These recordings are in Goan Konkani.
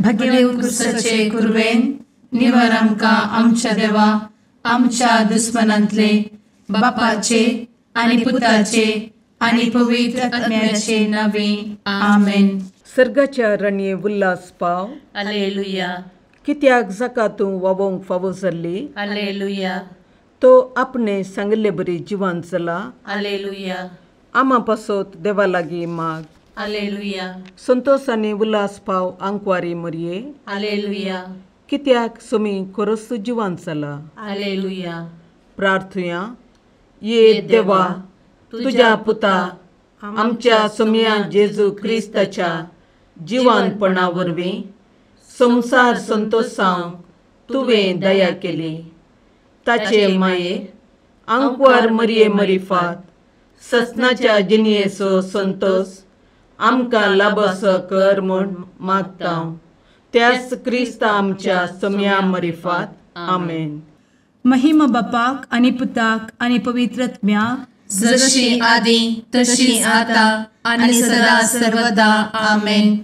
भगेवन क्रिस्ताचे कुरवेन निवार आमकां आमच्या देवा आमच्या दुस्मनांतले बापाचे आनी पुताचे आनी पवित्र आत्म्याचे नावे आमेन. सर्गाच्या रणये उल्हास पाव. हालेलुया. कित्याक जाका तूं वावोंक फावो जाल्ली. हालेलुया. तो आपणे सांगिल्ले बरी जिवान जाला. हालेलुया. आमा पासत देवा लागीं माग. हालेलुया. संतोष आनी उल्हास पाव आंकवारी मरये. हालेलुया. कित्याक सोमी खरोच जिवान जाला. हालेलुया. प्रार्थुया. ये देवा तुज्या पुता आमच्या सोमया जेजू क्रिस्ताच्या जिवानपणा वरवीं संवसार संतोषांक तुवें दया केली. ताचे माये आंकवार मरये मरिफात ससनाच्या जिणयेचो संतोष आमकां लाबसो कर म्हूण मागता त्याच क्रिस्ता आमच्या सोमया मरिफात. आमेन. महिमा बापाक आनी पुताक आनी पवित्र आत्म्याक, जशी आदी तशी आता आनी सदा सर्वदा. आमेन.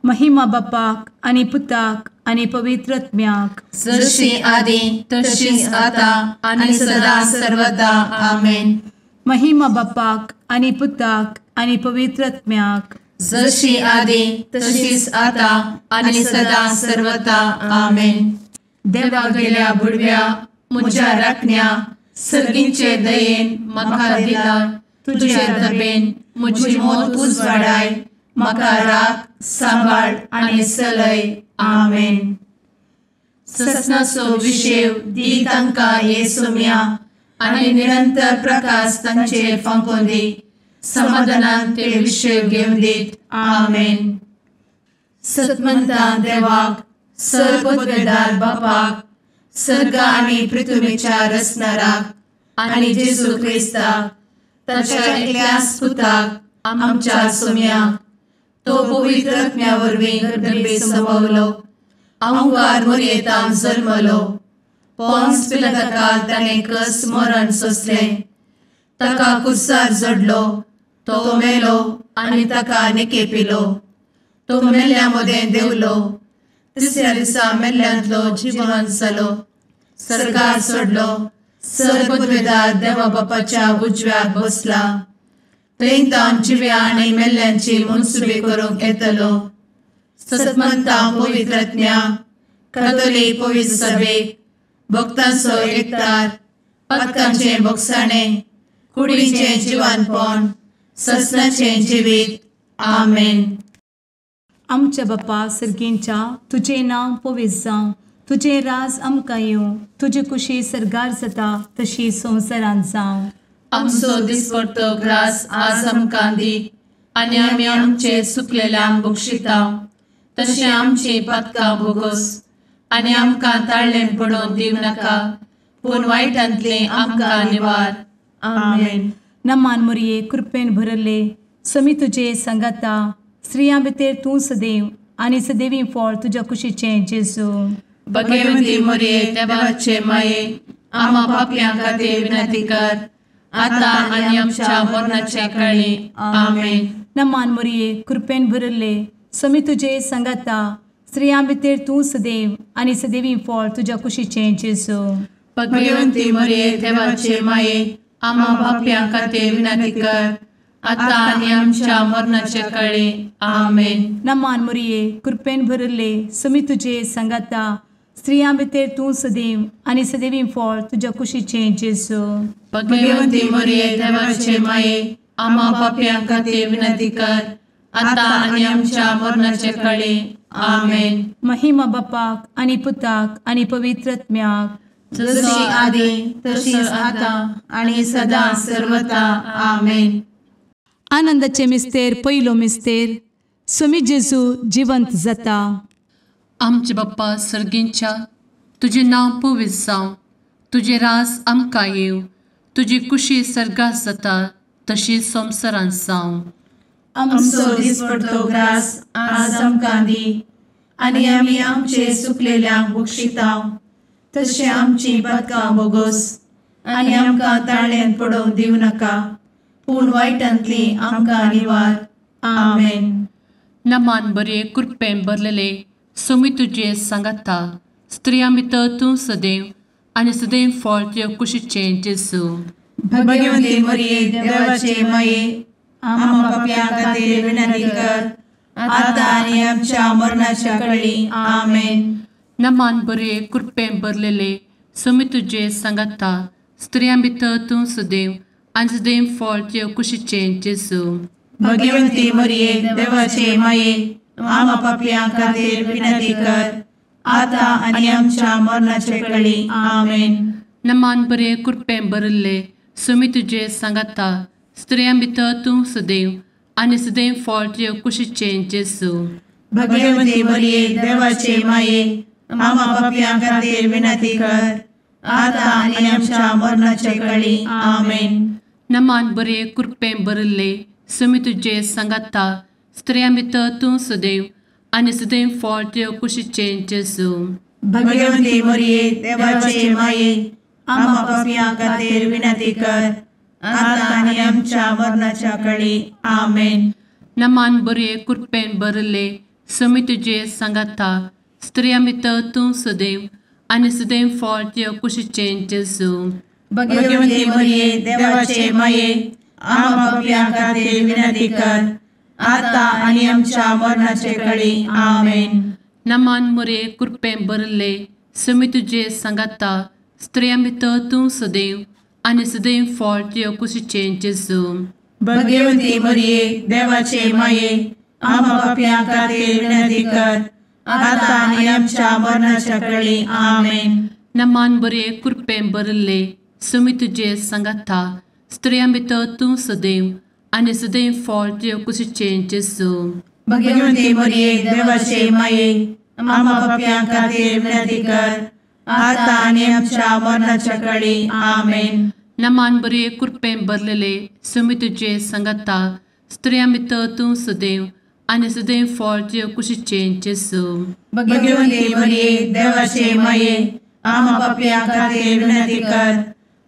महिमा बापाक आनी पुताक आनी पवित्र आत्म्याक, जशी आदी तशी आता आनी सदा सर्वदा. आमेन. महिमा बापाक आनी पुताक आनी पवित्र आत्म्याक, जशी आदी तशीच आता आनी सदा सर्वदा. आमेन. देवा गेल्या बुडव्या म्हज्या राखण्या सर्गींचे दयेन म्हाका दिला तुजे दबेन म्हजी मोत उजवाडाय म्हाका राख सांबाळ आनी सलय. आमेन. ससनाचो विशेव दी तांकां हे सोम्या आनी निरंतर प्रकाश तांचेर फांकोवन दी. समाधानान ते विशेव घेवन दीत. आमेन. सतमंता देवाक सर पदवेदार बापाक सर्ग आनी पृथ्वीच्या रचणाराक आनी जेजू क्रिस्ताक ताच्या एकल्याच पुताक आमच्या सोम्याक तो पवित्र आत्म्या वरवीं गर्भे संभवलो आंकार मोरयेतान जल्मलो पोन्स पिलाताकाल ताणें कस मरण सोंसलें ताका कुर्सार जडलो तो मेलो आनी ताका निकेपिलो तो मेल्ल्या मदें देंवलो तिसऱ्या दिसा मेल्ल्यांतलो जिवन जालो सर्गार सोडलो सर पदवेदार देवा बापाच्या उजव्याक बसला थंय तावन जिव्या आनी मेल्ल्यांची मनसुबी करूंक येतलो. सतमंता पवित्र आत्म्या कातोलीक पवित्र सभेक भक्तांचो एकतार पातकांचें भोगसाणें कुडीचें जिवानपण ससनाचें जिवीत. आमेन. आमच्या बापा सर्गींच्या तुजें नांव पवित्र जावं, तुजें राज आमकां येवं, तुजी कुशी सर्गार जाता तशी संवसारांत जावं. आमचो दिसपडतो ग्रास आज आमकां दी आनी आमी आमचे सुकलेल्यांक बक्षिता तशें आमची पातकां भोगोस आनी आमकां ताळ्ळें पडोवन दिवं नाका पूण वायटांतलें आमकां निवार. आमेन. नमान मोरये कृपेन भरले समी तुजे सांगाता स्त्रियां भितर तूं सदैव आनी सदैवी फळ तुज्या कुशीचें जेजू. भगवंती मोरये देवाचे माये आमा पापयां खातीर विनंती कर आता आनी आमच्या मरणाच्या काळी. आमेन. नमान मोरये कृपेन भरले समी तुजे सांगाता स्त्रियां भितर तूं सदैव आनी सदैवी फळ तुज्या कुशीचें जेजू. भगवंती मोरये देवाचे माये आमा पापयां खातीर विनंती कर आता आनी आमच्या मरणाच्या काळी. आमेन. नमान मोरये कृपेन भरले समी तुजे सांगाता स्त्रियां भितर तूं सदैव आनी सदैवी फळ तुज्या कुशीचें जेजू. भगवंती मोरये देवाचे माये आमा पापयां खातीर विनंती कर आता आनी आमच्या मरणाच्या काळी. आमेन. महिमा बापाक आनी पुताक आनी पवित्र आत्म्याक, जशी आदी तशीच आता आनी सदा सर्वता. आमेन. आनंदाचे मिस्तेर पयलो मिस्तेर स्वामी जेजू जिवंत जाता. आमचे बाप्पा सर्गींच्या तुजें नांव पवित्र जावं, तुजें राज आमकां येवं, तुजी कुशी सर्गात जाता तशी संवसारांत जावं. आमचो दिसपडतो ग्रास आज आमकां दी आनी आमी आमचे सुकलेल्यांक बक्षिता तशें आमची पातकां भोगोस आनी आमकां ताळ्ळेंत पडोवंक दिवं नाका पूण वायटांतली आमकां निवार. आमेन. नमान बरे कृपेन भरलेले सोमी तुजे सांगाता, स्त्रियां भितर तूं सदैव आनी सदैव फळ तुज्या कुशीचें जेजू। भगवती मरिये देवाचे माये, आम्हा पाप्यां खातीर विनंती कर, आतां आनी आमच्या मरणाच्या कळी। आमेन। नमान बरे कृपेन भरलेले, सोमी तुजे सांगाता, स्त्रियां भितर तूं सदैव आनी सदैव फळ तुज्या कुशीचें जेजू। भगवती मरिये देवाचे माये, आम्हा पाप्यां खातीर विनंती कर, आतां आनी आमच्या मरणाच्या कळी। आमेन। नमान बरे कृपेन भरलेले, सोमी तुजे सांगाता, स्त्रियां भितर तूं सदैव आनी सदैव फळ तुज्या कुशीचें जेजू। भगवती मरिये देवाचे माये, आम्हा पाप्यां खातीर विनंती कर, आतां आनी आमच्या मरणाच्या कळी। आमेन। नमान बरे कृपेन भरलेले, सोमी तुजे सांगाता, स्त्रियां भितर तूं सदैव आनी सदैव फळ तुज्या कुशीचें जेजू। भगवती मरिये देवाचे माये, आम्हा पाप्यां खातीर विनंती कर, आतां आनी आमच्या मरणाच्या कळी। आमेन। नमान बरे कृपेन भरलेले, सोमी तुजे सांगाता, स्त्रियां भितर तूं सदैव आनी सदैव फळ तुज्या कुशीचें जेजू। भगवती मरिये देवाचे माये, आम्हा पाप्यां खातीर विनंती कर, आतां आनी आमच्या मरणाचे कळी। आमेन। नमान मरिये कृपेन भरलेले, सोमी तुजे सांगाता, स्त्रियां भितर तूं सदैव आनी सदैव फळ तुज्या कुशीचें जेजू। भगवती मरिये देवाचे माये, आम्हा पाप्यां खातीर विनंती कर, आतां आनी आमच्या मरणाच्या कळी। आमेन। नमान बरे कृपेन भरलेले, सोमी तुजे सांगाता, स्त्रियां भितर तूं सदैव आनी सदैव फळ तुज्या कुशीचें जेजू। भगवती मरिये देवाचे माये, आम्हा पाप्यां खातीर विनंती कर, आतां आनी आमच्या मरणाच्या कळी। आमेन। नमान बरे कृपेन भरलेले, सोमी तुजे सांगाता, स्त्रियां भितर तूं सदैव आनी सदैव फळ तुज्या कुशीचें जेजू। भगवती मरिये देवाचे माये, आम्हा पाप्यां खातीर विनंती कर,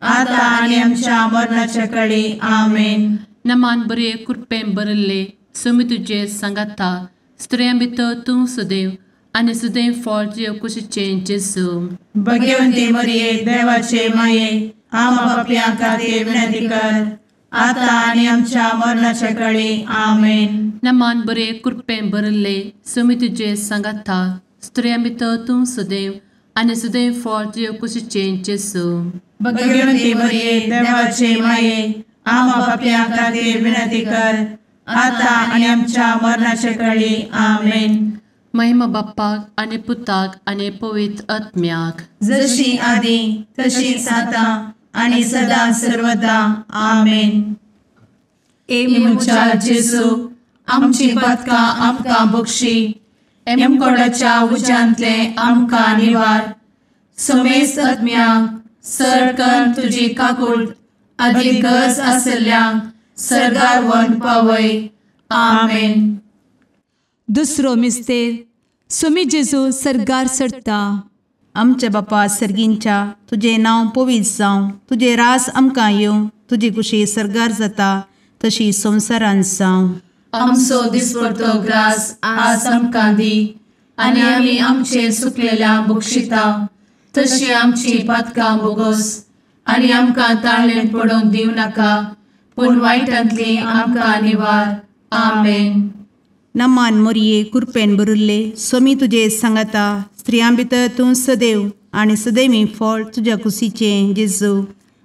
आतां आनी आमच्या मरणाच्या कळी। आमेन। नमान बरे कृपेन भरलेले, सोमी तुजे सांगाता, स्त्रियां भितर तूं सदैव आनी सदैव फळ तुज्या कुशीचें जेजू। भगवती मरिये देवाचे माये, आम्हा पाप्यां खातीर विनंती कर, आतां आनी आमच्या मरणाच्या कळी। आमेन। नमान बरे कृपेन भरलेले, सोमी तुजे सांगाता, स्त्रियां भितर तूं सदैव आनी सदैव फळ तुज्या कुशीचें जेजू। भगवती मरिये देवाचे माये, आम्हा पाप्यां खातीर विनंती कर, आतां आनी आमच्या मरणाच्या कळी। आमेन। महिमा बाप्पाक आनी पुताक आनी पवित्र आत्म्याक, जशी आदी तशीच आतां आनी सदा सर्वदा। आमेन। ए म्हज्या जेजू, आमची पातकां आमकां बक्षी, एमकोडाच्या उज्यांतले आमकां निवार, समेस्त आत्म्यांक सरकन तुजी काकूट आदी गरज आशिल्ल्यांक सर्गार व्हरून पावय। आमेन। दुसरो मिस्तेर, सोमी जेजू सर्गार चडता। आमच्या बापा सर्गींच्या, तुजें नांव पवित्र जावं, तुजें राज आमकां येवं, तुजी कुशी सर्गार जाता तशी संवसारांत जावं। आमचो दिसपडतो ग्रास आज आमकां दी, आनी आमी आमचे सुकलेल्या बक्षिता तशी आमची पातकां बोगोस, आनी आमकां ताळेन पडोवंक दिवं नाका, पूण वायटांतली आमकां निवार। आमेन। नमान मोरये कृपेन भरिल्ले, सोमी तुजे सांगाता, स्त्रियां भितर तूं सदैव आनी सदैवी फळ तुज्या कुशीचें जेजू।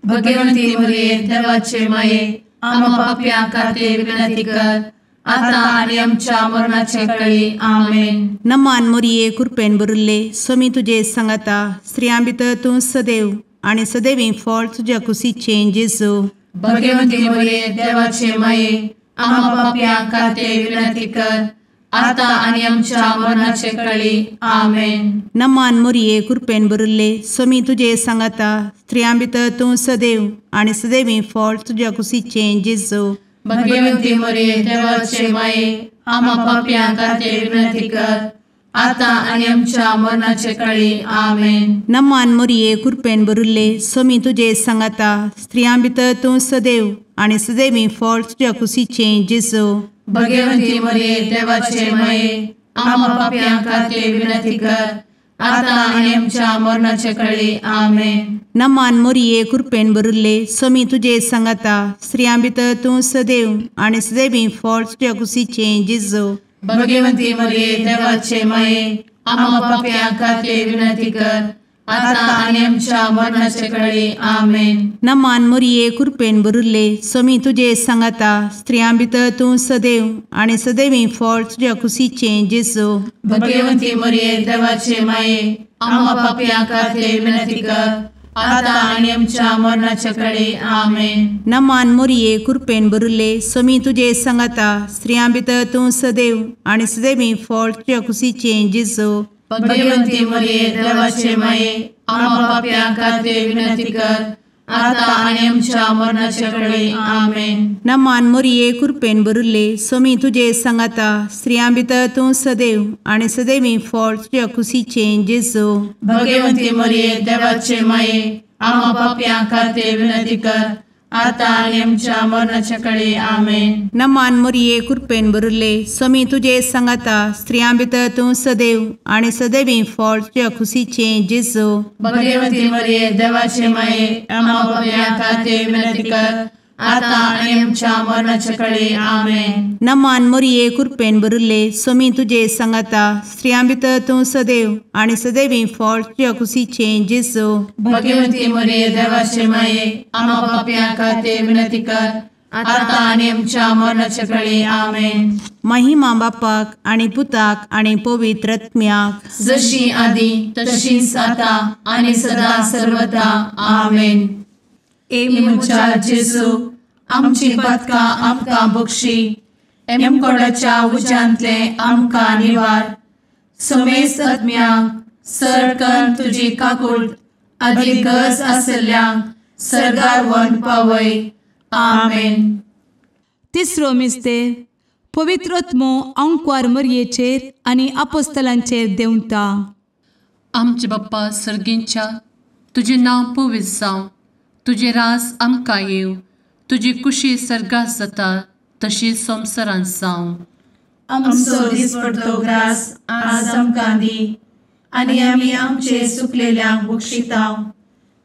भगवंती मोरये देवाचे माये, आम्हा पाप्यां खातीर विनंती कर, आतां आनी आमच्या मरणाचे कळी। आमेन। नमान मोरये कृपेन भरिल्ले, सोमी तुजे सांगाता, स्त्रियां भितर तूं सदैव आनी सदैवी फळ तुज्या कुशीचें जेजू। भगवंती मोरये देवाचे माये, आम्हा पाप्यां खातीर विनंती कर, आतां आनी आमच्या मरणाचे कळी। आमेन। नमान मोरये कृपेन भरिल्ले, सोमी तुजे सांगाता, स्त्रियां भितर तूं सदैव आनी सदैवी फळ तुज्या कुशीचें जेजू। भगवंती मोरये देवाचे माये, आम्हा पाप्यां खातीर विनंती कर, आतां आनी आमच्या मरणाचे कळी। आमेन। नमान मोरये कृपेन भरिल्ले, सोमी तुजे सांगाता, स्त्रियां भितर तूं सदैव आनी सदैवी फळ तुज्या कुशीचें जेजू। भगवंती मोरये देवाचे माये, आमा पापयां खातीर विनंती कर आतां आनी आमच्या मरणाचे कळी. आमेन. नमान मोरये कृपेन भरिल्ले स्वामी तुजे सांगाता, स्त्रियां भितर तूं सदैव आनी सदैवी फळ तुज्या कुशीचें जेजू. भगवंती मरिये देवाचे माये आमा पापयां खातीर विनंती कर आतां आनी आमच्या मरणाचे कळी. आमेन. नमान मोरये कृपेन भरिल्ले स्वामी तुजे सांगाता, स्त्रियां भितर तूं सदैव आनी सदैवी फळ तुज्या कुशीचें जेजू. भगवंती मरिये देवाचे माये आमा पापयां खातीर विनंती कर आतां आनी आमच्या मरणाचे कळी. आमेन. नमान मोरये कृपेन भरिल्ले स्वामी तुजे सांगाता, स्त्रियां भितर तूं सदैव आनी सदैवी फळ तुज्या कुशीचें जेजू. भगवंती मरिये देवाचे माये आमा पापयां खातीर विनंती कर आतां आनी आमच्या मरणाचे कळी. आमेन. नमान मोरये कृपेन भरिल्ले स्वामी तुजे सांगाता, स्त्रियां भितर तूं सदैव आनी सदैवी फळ तुज्या कुशीचें जेजू. भगवंती मरिये देवाचे माये आमा पापयां खातीर विनंती कर आतां आनी आमच्या मरणाचे कळी. आमेन. नमान मोरये कृपेन भरिल्ले स्वामी तुजे सांगाता, स्त्रियां भितर तूं सदैव आनी सदैवी फळ तुज्या कुशीचें जेजू. भगवंती मरिये देवाचे माये आमा पापयां खातीर विनंती कर आतां आनी आमच्या मरणाचे कळी. आमेन. नमान मोरये कृपेन भरिल्ले स्वामी तुजे सांगाता, स्त्रियां भितर तूं सदैव आनी सदैवी फळ तुज्या कुशीचें जेजू. भगवंती मरिये देवाचे माये आमा पापयां खातीर विनंती कर आतां आनी आमच्या मरणाचे कळी. आमेन. महिमा बापाक आनी पुताक आनी पवित्र आत्म्याक, जशी आदी तशीच आतां आनी सदा सर्वदा. आमेन. ए म्हज्या जेजू आमची पातकां आमकां बक्षी, एमकोडाच्या उज्यांतले आमकां निवार, समेस्त आत्म्यांक सरकन तुजी काकूट आदी गरज आशिल्ल्यांक सर्गार व्हरून पावय. आमेन. तिसरो मिस्तेर पवित्र आत्मो आंकवार मरयेचेर आनी आपोस्तलांचेर देंवता. आमचे बाप्पा सर्गींच्या, तुजें नांव पवित्र जावं, तुजें राज आमकां येवं, तुजी कुशी सर्गात जाता तशी संवसारांत जावं. आमचो दिसपडतो ग्रास आज आमकां दी आनी आमी आमचे सुकलेल्यांक बक्षिता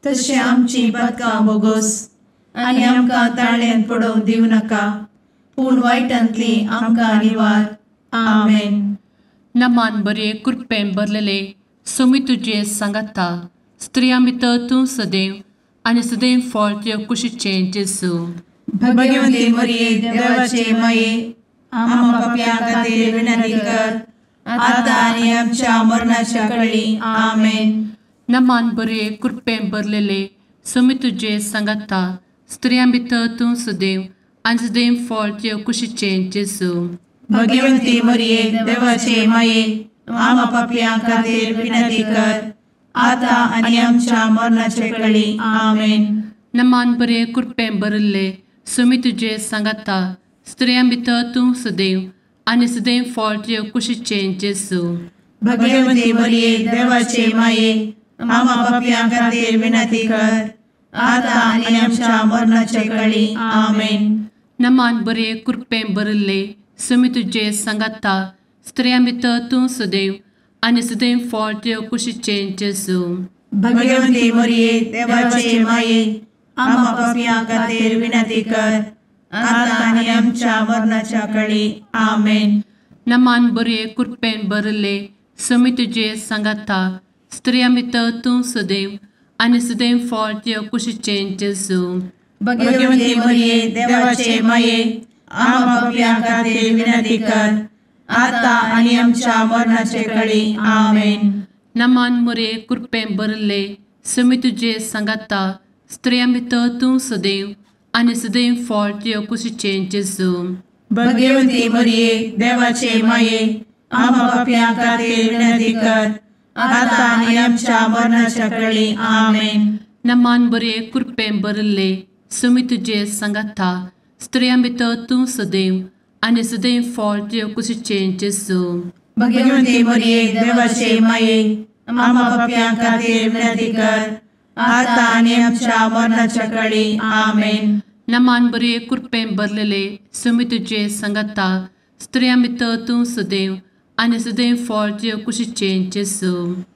तशें आमची पातकां बोगोस आनी आमकां ताळ्यान पडोवंक दिवं नाका, पूण वायटांतली आमकां निवार. आमेन. नमान बरे कृपेन भरलेले स्वामी तुजे सांगाता, स्त्रियां भितर तूं सदैव आनी सदैव फळ तुज्या कुशीचें जेजू. भगवंती मरिये देवाचे माये आमा पापयां खातीर विनंती कर आतां आनी आमच्या मरणाच्या कळी. आमेन. नमान बरे कृपेन भरलेले स्वामी तुजे सांगाता, स्त्रियां भितर तूं सदैव आनी सदैव फळ तुज्या कुशीचें जेजू. भगवंती मरिये देवाचे माये आमा पापयां खातीर विनंती कर आतां आनी आमच्या मरणाचे कळी. आमेन. नमान बरे कृपेन भरिल्ले स्वामी तुजे सांगाता, स्त्रियां भितर तूं सदैव आनी सदैव फळ तुज्या कुशीचें जेजू. भगवंती मरिये देवाचे माये आमा पापयां खातीर विनंती कर आतां आनी आमच्या मरणाचे कळी. आमेन. नमान बरे कृपेन भरिल्ले स्वामी तुजे सांगाता, स्त्रियां भितर तूं सदैव आनी सदैव फळ तुज्या कुशीचें जेजू. भगवंती मरिये देवाचे माये आमा पापयां खातीर विनंती कर आतां आनी आमच्या मरणाच्या कळी. आमेन. नमान बरे कृपेन भरिल्ले स्वामी तुजे सांगाता, स्त्रियां भितर तूं सदैव आनी सदैव फळ तुज्या कुशीचें जेजू. भगवंती मरिये देवाचे माये आमा पापयां खातीर विनंती कर आतां आनी आमच्या मरणाचे कळी. आमेन. नमान मोरे कृपेन भरिल्ले स्वामी तुजे सांगाता, स्त्रियां भितर तूं सदैव आनी सदैव फळ तुज्या कुशीचें जेजू. भगवंती मरिये देवाचे माये आमा पापयां खातीर विनंती कर आतां आनी आमच्या मरणाच्या कळी. आमेन. नमान बरे कृपेन भरिल्ले स्वामी तुजे सांगाता, स्त्रियां भितर तूं सदैव आनी सदैव फळ तुज्या कुशीचें जेजू. भगवंती मरिये देवाचे माये आमा पापयां खातीर विनंती कर आतां आनी आमच्या मरणाच्या कळी. आमेन. नमान बरे कृपेन भरलेले स्वामी तुजे सांगाता, स्त्रियां भितर तूं सदैव आनी सदैव फळ तुजे कुशीचें जेजू.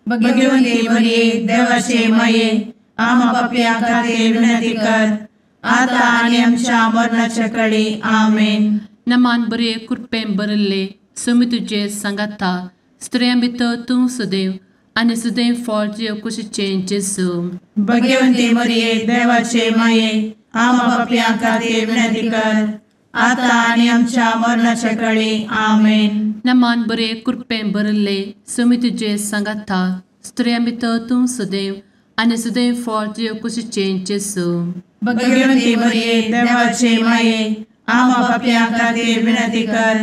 भगवंती मरिये देवाचे माये, आमा पापयां खातीर विनंती कर, आतां आनी आमच्या मरणाच्या कळी. आमेन. नमान बरे कृपेन भरिल्ले, स्वामी तुजे सांगाता, स्त्रियां भितर तूं सदैव आनी सदैव फळ तुजे कुशीचें जेजू. भगवंती मरिये देवाचे माये, आमा पापयां खातीर विनंती कर, आतां आनी आमच्या मरणाच्या कळी. आमेन. नमान बरे कृपेन भरिल्ले, स्वामी तुजे सांगाता, स्त्रियां भितर तूं सदैव आनी सदैव फळ तुजे कुशीचें जेजू. भगवंती मरिये देवाचे माये, आमा पापयां खातीर विनंती कर,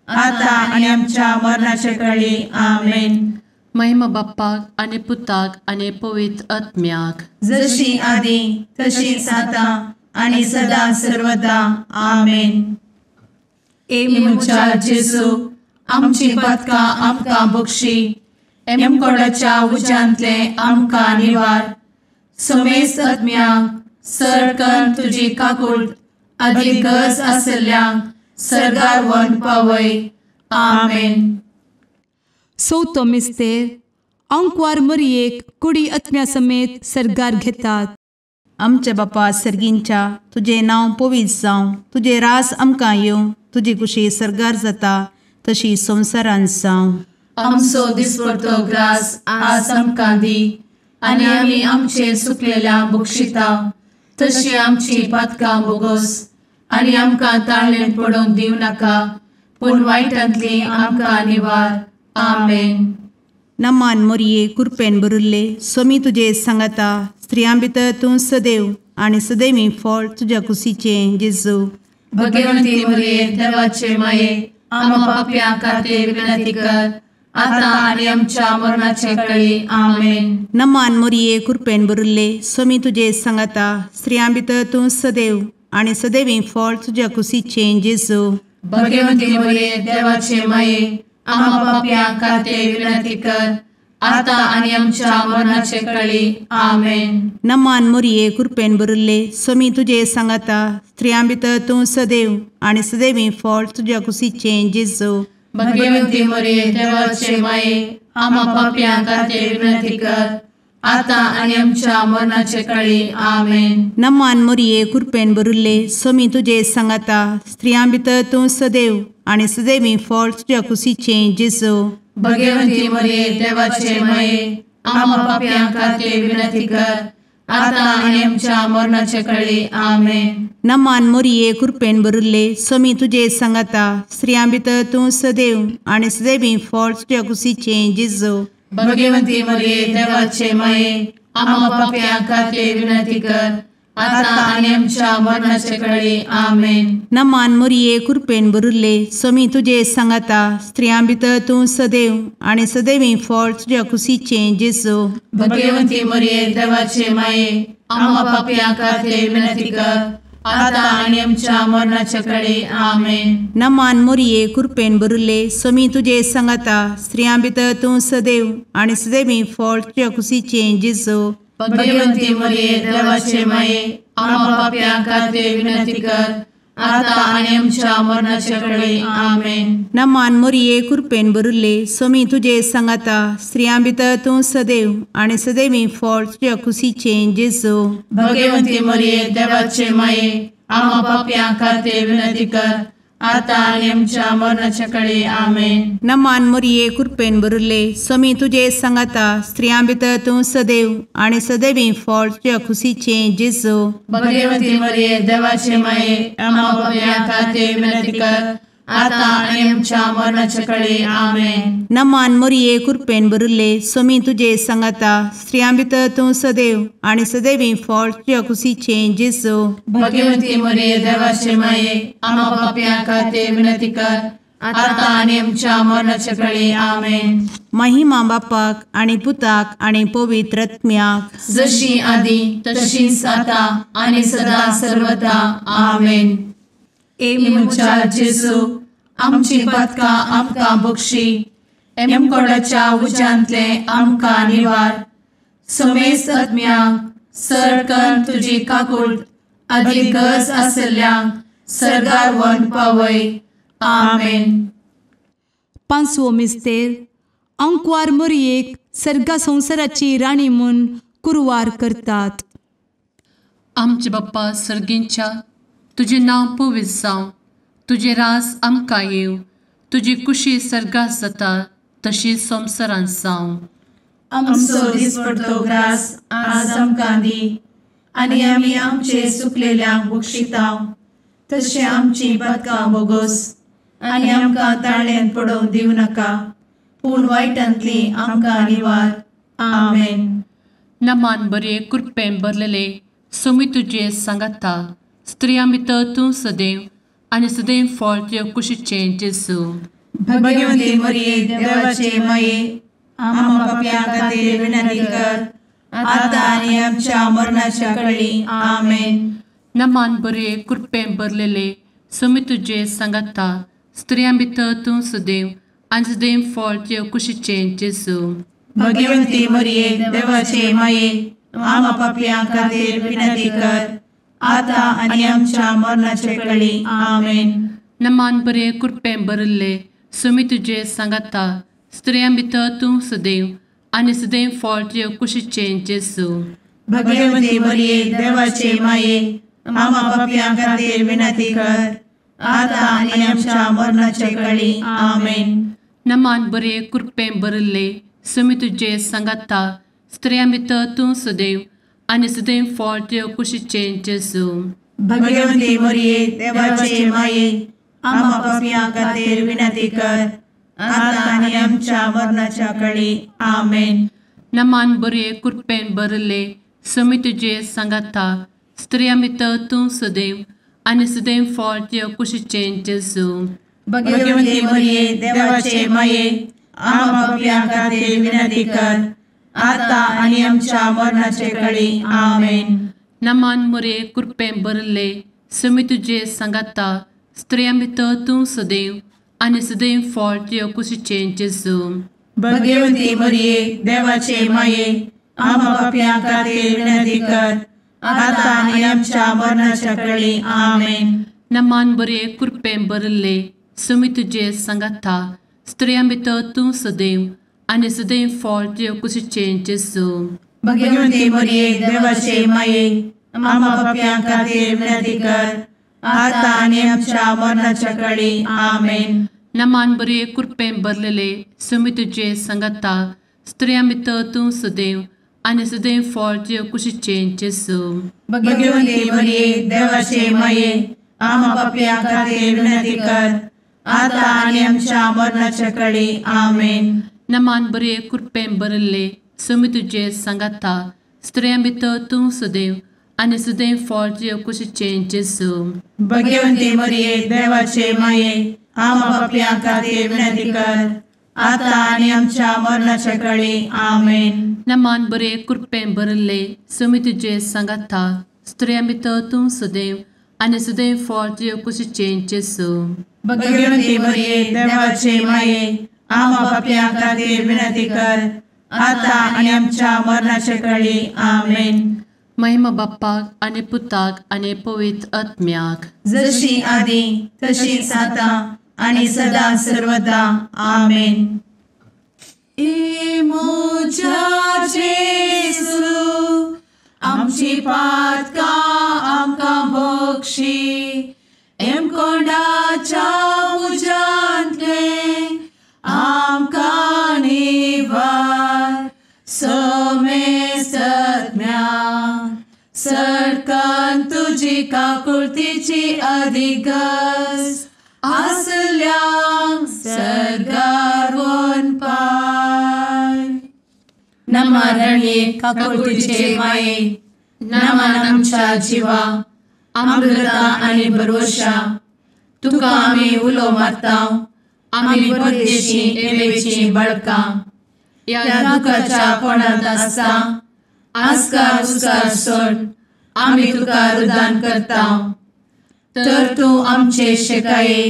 आतां आनी आमच्या मरणाच्या कळी. आमेन. महिमा बाप्पाक आनी पुताक आनी पवित्र आत्म्याक, जशी आदी तशीच आतां आनी सदा सर्वदा. आमेन. ए म्हज्या जेजू, आमची पातकां आमकां बक्षी, एमकोडाच्या उज्यांतले आमकां निवार, समेस्त आत्म्यांक सरकन तुजी काकूट आदी गरज आसल्ल्यांक सर्गार व्हरून पावय. आमेन. चवथो मिस्तेर, आंकवार मरियेक कुडी आत्म्या समेत सर्गार घेतात. आमच्या बापा सर्गींच्या, तुजें नांव पवित्र जावं, तुजें राज आमकां येवं, तुजी कुशी सर्गार जाता तशी संवसारांत जावं. आमचो दिसपडतो ग्रास आज आमकां दी, आनी आमी आमचे सुकलेल्या बक्षिता तशी आमची पातकां बोगोस, आनी आमकां ताळेन पडोवंक दिवं नाका, पूण वायटांतली आमकां निवार. आमेन. नमान मोरये कृपेन भरिल्ले, स्वामी तुजे सांगाता, स्त्रियां भितर तूं सदैव आनी सदैवी फळ तुज्या कुशीचें जेजू. भगवंती मरिये देवाचे माये, आमा पापयां खातीर विनंती कर, आतां आनी आमच्या मरणाचे कळी. आमेन. नमान मोरये कृपेन भरिल्ले, स्वामी तुजे सांगाता, स्त्रियां भितर तूं सदैव आनी सदैवी फळ तुज्या कुशीचें जेजू. भगवंती मरिये देवाचे माये, आमा पापयां खातीर विनंती कर, आतां आनी आमच्या मरणाचे कळी. आमेन. नमान मोरये कृपेन भरिल्ले, स्वामी तुजे सांगाता, स्त्रियां भितर तूं सदैव आनी सदैवी फळ तुज्या कुशीचें जेजू. भगवंती मरिये देवाचे माये, आमा पापयां खातीर विनंती कर, आतां आनी आमच्या मरणाचे कळी. आमेन. नमान मोरये कृपेन भरिल्ले, स्वामी तुजे सांगाता, स्त्रियां भितर तूं सदैव आनी सदैवी फळ तुज्या कुशीचें जेजू. भगवंती मरिये देवाचे माये, आमा पापयां खातीर विनंती कर, आतां आनी आमच्या मरणाचे कळी. आमेन. नमान मोरये कृपेन भरिल्ले, स्वामी तुजे सांगाता, स्त्रियां भितर तूं सदैव आनी सदैवी फळ तुज्या कुशीचें जेजू. भगवंती मरिये देवाचे माये, आमा पापयां खातीर विनंती कर, आतां आनी आमच्या मरणाचे कळी. आमेन. नमान मोरये कृपेन भरिल्ले, स्वामी तुजे सांगाता, स्त्रियां भितर तूं सदैव आनी सदैवी फळ तुज्या कुशीचें जेजू. भगवंती मरिये देवाचे माये, आमा पापयां खातीर विनंती कर, आतां आनी आमच्या मरणाचे कळी. आमेन. नमान मोरये कृपेन भरिल्ले, स्वामी तुजे सांगाता, स्त्रियां भितर तूं सदैव आनी सदैवी फळ तुज्या कुशीचें जेजू. भगवंती मरिये देवाचे माये, आमा पापयां खातीर विनंती कर, आतां आनी आमच्या मरणाचे कळी. आमेन. नमान मोरये कृपेन भरिल्ले, स्वामी तुजे सांगाता, स्त्रियां भितर तूं सदैव आनी सदैवी फळ तुज्या कुशीचें जेजू. भगवंती मरिये देवाचे माये, आमा पापयां खातीर विनंती कर, आतां आनी आमच्या मरणाचे कळी. आमेन. नमान मोरये कृपेन भरिल्ले, स्वामी तुजे सांगाता, स्त्रियां भितर तूं सदैव आनी सदैवी फळ तुज्या कुशीचें जेजू. भगवंती मरिये देवाचे माये, आमा पापयां खातीर विनंती कर, आतां आनी आमच्या मरणाचे कळी. आमेन. नमान मोरये कृपेन भरिल्ले, स्वामी तुजे सांगाता, स्त्रियां भितर तूं सदैव आनी सदैवी फळ तुज्या कुशीचें जेजू. भगवंती मरिये देवाचे माये, आमा पापयां खातीर विनंती कर, आतां आनी आमच्या मरणाचे कळी. आमेन. महिमा बापाक आनी पुताक आनी पवित्र आत्म्याक, जशी आदी तशीच आतां आनी सदा सर्वदा. आमेन. ए म्हज्या जेजू, आमची पातकां आमकां बक्षी, एमकोडाच्या उज्यांतले आमकां निवार, समेस्त आत्म्यांक सरकन तुजी काकूट आदी गरज आसल्ल्यांक सर्गार व्हरून पावय. आमेन. पांचवो मिस्तेर आंकवार मोरयेक सर्गा संवसाराची राणी म्हूण कुरवार करतात. आमचे बाप्पा सर्गींच्या, तुजें नांव पवित्र जावं, तुजें राज आमकां येवं, तुजी कुशी सर्गात जाता तशी संवसारांत जावं. आमचो दिसपडतो ग्रास आज आमकां दी आनी आमी आमचे सुकलेल्यांक बक्षिता तशें आमची पातकां बोगोस आनी आमकां ताळ्यांत पडोवंक दिवं नाका, पूण वायटांतली आमकां निवार. आमेन. नमान बरे कृपेन भरलेले सोमी तुजे सांगाता, स्त्रियां भितर तूं सदैव आनी सदैव फळ तुजे कुशीचें जेजू. भगवंती मरिये देवाचे माये, आम्हा पाप्यां खातीर विनंती कर आतां आनी आमच्या मरणाच्या कळी. आमेन. नमान बरे कृपेन भरलेले सोमी तुजे सांगाता, स्त्रियां भितर तूं सदैव आनी सदैव फळ तुजे कुशीचें जेजू. भगवंती मरिये देवाचे माये, आम्हा पाप्यां खातीर विनंती कर आतां आनी आमच्या मरणाच्या कळी. आमेन. नमान बरे कृपेन भरिल्ले सोमी तुजे सांगाता, स्त्रियां भितर तूं सदैव आनी सदैव फळ तुजे कुशीचें जेजू. भगवंती मरिये देवाचे माये, आम्हा पाप्यां खातीर विनंती कर आतां आनी आमच्या मरणाच्या कळी. आमेन. नमान बरे कृपेन भरिल्ले सोमी तुजे सांगाता, स्त्रियां भितर तूं सदैव आनी सदैव फळ तुजे कुशीचें जेजू. भगवंती मरिये देवाचे माये, आम्हा पाप्यां खातीर विनंती कर आतां आनी आमच्या मरणाच्या कळी. आमेन. नमान बरे कृपेन भरिल्ले सोमी तुजे सांगाता, स्त्रियां भितर तूं सदैव आनी सदैव फळ तुजे कुशीचें जेजू. भगवंती मरिये देवाचे माये, आम्हा पाप्यां खातीर विनंती कर आतां आनी आमच्या मरणाचे कळी. आमेन. नमान मरिये कृपेन भरिल्ले सोमी तुजे सांगाता, स्त्रियां भितर तूं सदैव आनी सदैव फळ तुजे कुशीचें जेजू. भगवंती मरिये देवाचे माये, आम्हा पाप्यां खातीर विनंती कर आतां आनी आमच्या मरणाच्या कळी. आमेन. नमान बरे कृपेन भरिल्ले सोमी तुजे सांगाता, स्त्रियां भितर तूं सदैव आनी सदैव फळ तुजे कुशीचें जेजू. भगवंती मरिये देवाचे माये, आम्हा पाप्यां खातीर विनंती कर आतां आनी आमच्या मरणाच्या कळी. आमेन. नमान बरे कृपेन भरलेले सोमी तुजे सांगाता, स्त्रियां भितर तूं सदैव आनी सदैव फळ तुजे कुशीचें जेजू. भगवंती मरिये देवाचे माये, आम्हा पाप्यां खातीर विनंती कर आतां आनी आमच्या मरणाच्या कळी. आमेन. नमान बरे कृपेन भरिल्ले सोमी तुजे सांगाता, स्त्रियां भितर तूं सदैव आनी सदैव फळ तुजे कुशीचें जेजू. भगवंती मरिये देवाचे माये, आम्हा पाप्यां खातीर विनंती कर आतां आनी आमच्या मरणाच्या कळी. आमेन. नमान बरे कृपेन भरिल्ले सोमी तुजे सांगाता, स्त्रियां भितर तूं सदैव आनी सदैव फळ तुजे कुशीचें जेजू. भगवंती मरिये देवाचे माये, आम्हा पाप्यां खातीर विनंती कर आतां आनी आमच्या मरणाच्या कळी. आमेन. महिमा बाप्पाक आनी पुताक आनी पवित्र आत्म्याक, जशी आदी तशीच आतां आनी सदा सर्वदा. आमेन. ए म्हज्या जेजू, आमची पातकां आमकां बक्षी, एमकोंडाच्या उज्यांतलें आमकां निवार, समेस्तज्ञा सरकान तुजी काकुळतीची अधिगस आसल्यांक सर्गार वनपाय. नमरणे काकुळतीचे माये, नमन आमच्या जिवा, अमृता आनी भरवशा, तुका आमी उलो मारता, आमी परदेशी एवेची बळकां, ह्या दुखाच्या कोणांत आसता आस्कार उस्कार सोड आमी तुका रुदान करता, तर तूं आमचे शेकाये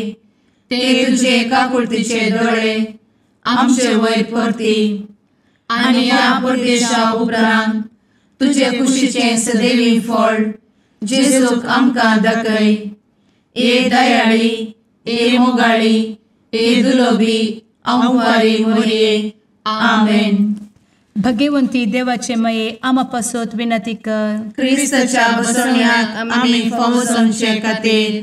ते तुजे काकुळतीचे दोळे आमचे वयर परती आनी ह्या परदेशा उपरांत तुजे कुशीचें सदैवी फळ जेजूक आमकां दाखय. ए दयाळी, ए मोगाळी, ए दुलोबी आंवकारी मोरये. आमेन. भगवंती देवाचे माये आमा पासत विनंती कर. क्रिस्ताच्या बसवण्याक आमी फावो जावचे खातीर.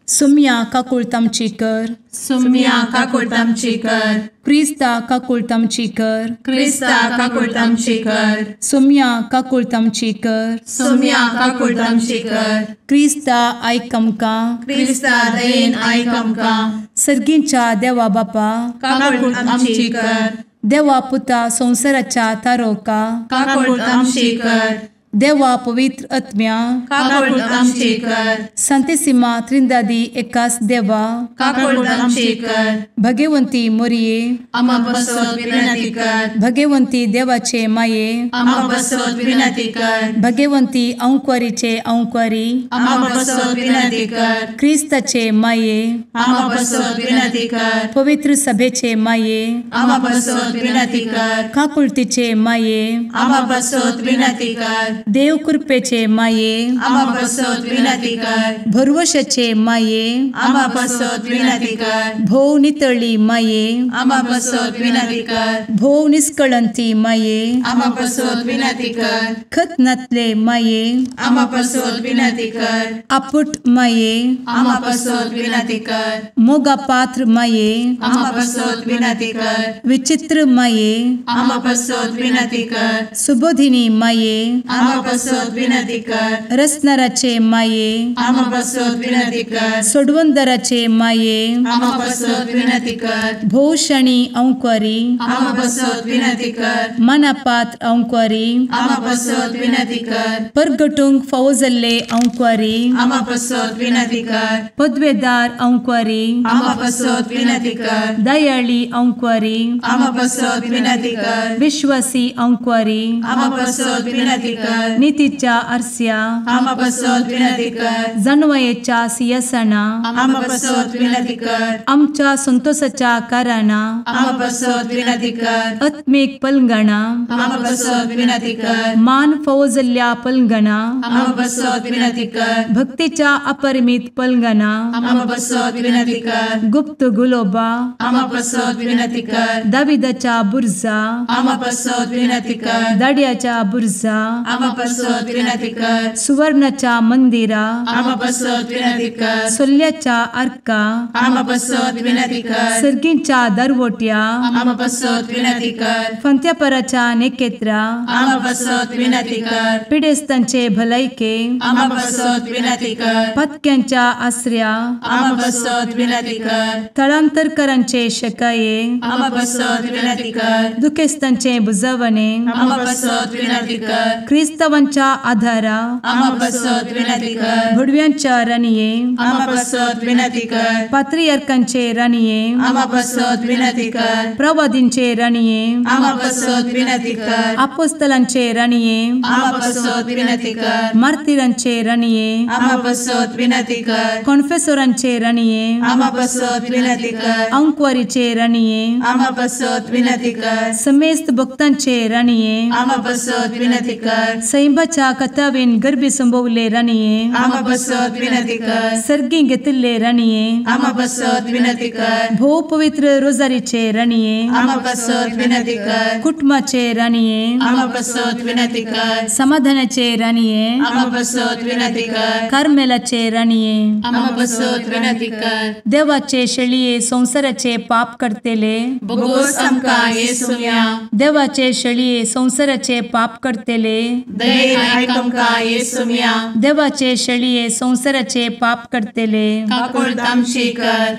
सुम्या काकुळट आमची कर. सुम्या काकुळट आमची कर. क्रिस्ता काकुळट आमची कर. क्रिस्ता काकुळट आमची कर. सुम्या काकुळट आमची कर. सुम्या काकुळट आमची कर. क्रिस्ता आयक आमकां. क्रिस्ता दयेन आयक आमकां. सर्गींच्या देवा बापा काकुळट आमची कर. देवा पुता संवसाराच्या तारोका काकुळट आमची कर. देवा पवित्र आत्म्या काकुळट आमची कर. संतेसिमा त्रिंदादी एकास देवा काकुळट आमची कर. भगवंती मोरये आमा पासत विनंती कर. भगवंती देवाचे माये आमा पासत विनंती कर. भगवंती अंकुरीचे अंकुरी आमा पासत विनंती कर. क्रिस्ताचे माये आमा पासत विनंती कर. पवित्र सभेचे माये आमा पासत विनंती कर. काकुळतीचे माये आमा पासत विनंती कर. देव कृपेचे माये आमा पासत विनंती कर. भरवशाचे माये आमा पासत विनंती कर. भोव नितळी माये आमा पासत विनंती कर. भोव निष्कळंती माये आमा पासत विनंती कर. खत नातले माये आमा पासत विनंती कर. आपुट माये आमा पासत विनंती कर. मोगा पात्र माये आमा पासत विनंती कर. विचित्र माये आमा पासत विनंती कर. सुबोधिनी माये आमा पासत विनंती कर. रसनाराचे माये आमा पासत विनंती कर. सोडवंदराचे माये आमा पासत विनंती कर. भोवशणी अंकुरी आमा पासत विनंती कर. मनापात्र अंकुरी आमा पासत विनंती कर. परगटूंक फावो जाल्ले अंकुरी आमा पासत विनंती कर. पदवेदार अंकुरी आमा पासत विनंती कर. दयाळी अंकुरी आमा पासत विनंती कर. विश्वासी अंकुरी आमा पासत विनंती कर. नितीच्या आरस्या आमा पासत विनंती कर. जानवयेच्या सिंहासना आमा पासत विनंती कर. आमच्या संतोषाच्या कारणा आमा पासत विनंती कर. आत्मीक पलंगणा आमा पासत विनंती कर. मान फावो जाल्ल्या पलंगणा आमा पासत विनंती कर. भक्तीच्या अपरिमित पलंगणा आमा पासत विनंती कर. गुप्त गुलोबा आमा पासत विनंती कर. दाविदाच्या बुर्जा आमा पासत विनंती कर. दाड्याच्या बुर्जा आमा पासत विनंती कर. सुवर्णाच्या मंदिरा आमा पासत विनंती कर. सोल्ल्याच्या आर्का आमा पासत विनंती कर. सर्गींच्या दरवट्या आमा पासत विनंती कर. फंत्यापराच्या नेकेत्रा आमा पासत विनंती कर. पिडेस्तांचे भलायके आमा पासत विनंती कर. पत्क्यांच्या आसऱ्या आमा पासत विनंती कर. थळांतरकरांचे शकाये आमा पासत विनंती कर. दुखेस्तांचे बुजवणे आमा पासत विनंती कर. क्रिस्तावांच्या आधारा आमा पासत विनंती कर. भुडव्यांच्या राणये आमा पासत विनंती कर. पात्रियार्कांचे राणये आमा पासत विनंती कर. प्रवादींचे राणये आमा पासत विनंती कर. आपोस्तलांचे राणये आमा पासत विनंती कर. मार्तिरांचे राणये आमा पासत विनंती कर. कॉन्फेसोरांचे राणये आमा पासत विनंती कर. अंकुवारीचे राणये आमा पासत विनंती कर. समेस्त भक्तांचे राणये आमा पासत विनंती कर. सैंबाच्या कथावेन गर्भी संभवले राणये आमा पासत विनंती कर. सर्गी घेतिल्ले राणये आमा पासत विनंती कर. भोव पवित्र रोजारीचे राणये आमा पासत विनंती कर. कुटुंबाचे राणये आमा पासत विनंती कर. समाधानाचे राणये आमा पासत विनंती कर. कार्मेलाचे राणये आमा पासत विनंती कर. देवाचे शेळये संवसाराचे पाप करतेले बोगोस आमकां येसुम्या देवाचे शेळये संवसाराचे पाप करतेले दयेन आयक आमकां येसुम्या देवाचे शेळये संवसाराचे पाप करतेले काकुळट आमची कर.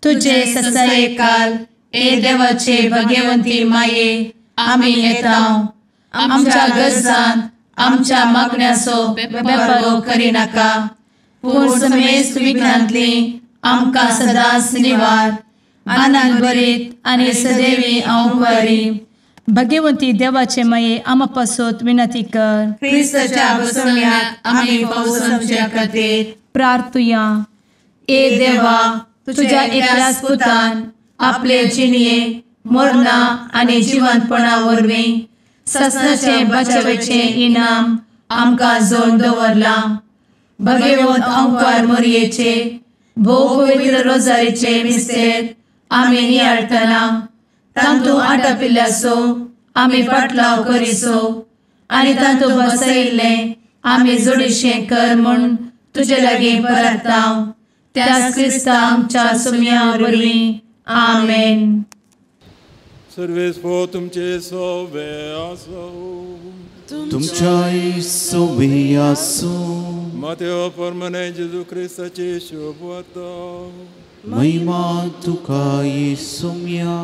तुझे ससायेकाल ए देवाचे भगवंती माये आमी येता आमच्या गरजान आमच्या मागण्याचो बेपारो करिनाका पूण समेस्त विघ्नांतली आमकां सदांच निवार आनंद भरीत आनी सदैवी अंकुरी. भगवंती देवाचे माये आमा पासत विनंती कर. क्रिस्ताच्या बसवण्याक आमी फावो जावचे खातीर प्रार्थुया. ए देवा तुझ्या एकल्याच पुतान आपले जिणये मरणा आनी जिवंतपणा वरवीं ससनाचें बचावेचें इनाम आमकां जोडून दवरलां. भगवंत अंकार मोरयेचे भोव पवित्र रोजारीचे मिस्तेर आमी नियाळटना तांतू आटापिल्ल्याचो आमी पाटलाव करिसो आनी तांतू बसयिल्लें आमी जोडीशें कर म्हूण तुजे लागीं परता त्याच क्रिस्ता आमच्या सुम्या वरवीं. आमेन. सर्वेस्पो तुमचे सोवे आसो तुमच्याय सोवे आसो. मातेव परमने जेजू क्रिस्ताची शुभ वार्ता. महिमा तुका येसुम्या.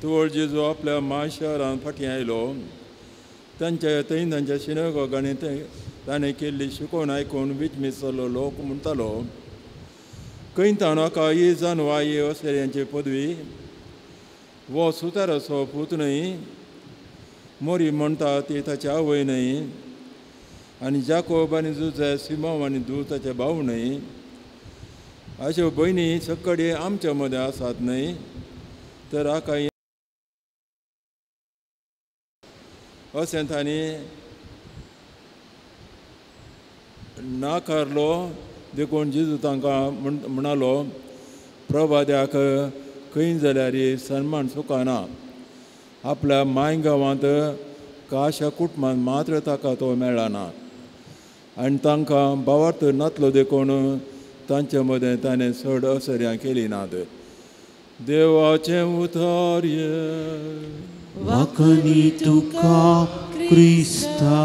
तुवळ जेजू आपल्या माय शहरान फाटीं आयलो. तांच्या थंय तांच्या शिनगोगांनी ताणें केल्ली शिकवण आयकून विचमिसलो लोक म्हणटालो, खंय ताणो ही जानवा ही असल्यांची पदवी वो सुताराचो पूत न्हय, मोरी म्हणटा ती ताची आवय न्हय, आनी जाकोब आनी जुझे सिमांव आनी दू ताचे भाव न्हय, अश्यो भयणी सकडी आमच्या मदें आसात न्हय, तर हाका अशें तांणी नाकारलो. देखून जेजू तांकां म्हणालो, प्रवाद्याक खंय जाल्यार सन्मान चुकना, आपल्या माय गांवांत काशा कुटुंबान मात्र ताका तो मेळना, आनी तांकां भावार्थ नातलो देखून तांचे मदें ताणें चड असर्यां केली नात. देवाचें उतर. वाकनी तुका क्रिस्ता.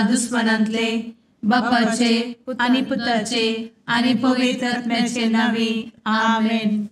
दुस्मनांतले बापाचे आनी पुताचे आनी पवित्र आत्म्याचे नांवी. आमेन.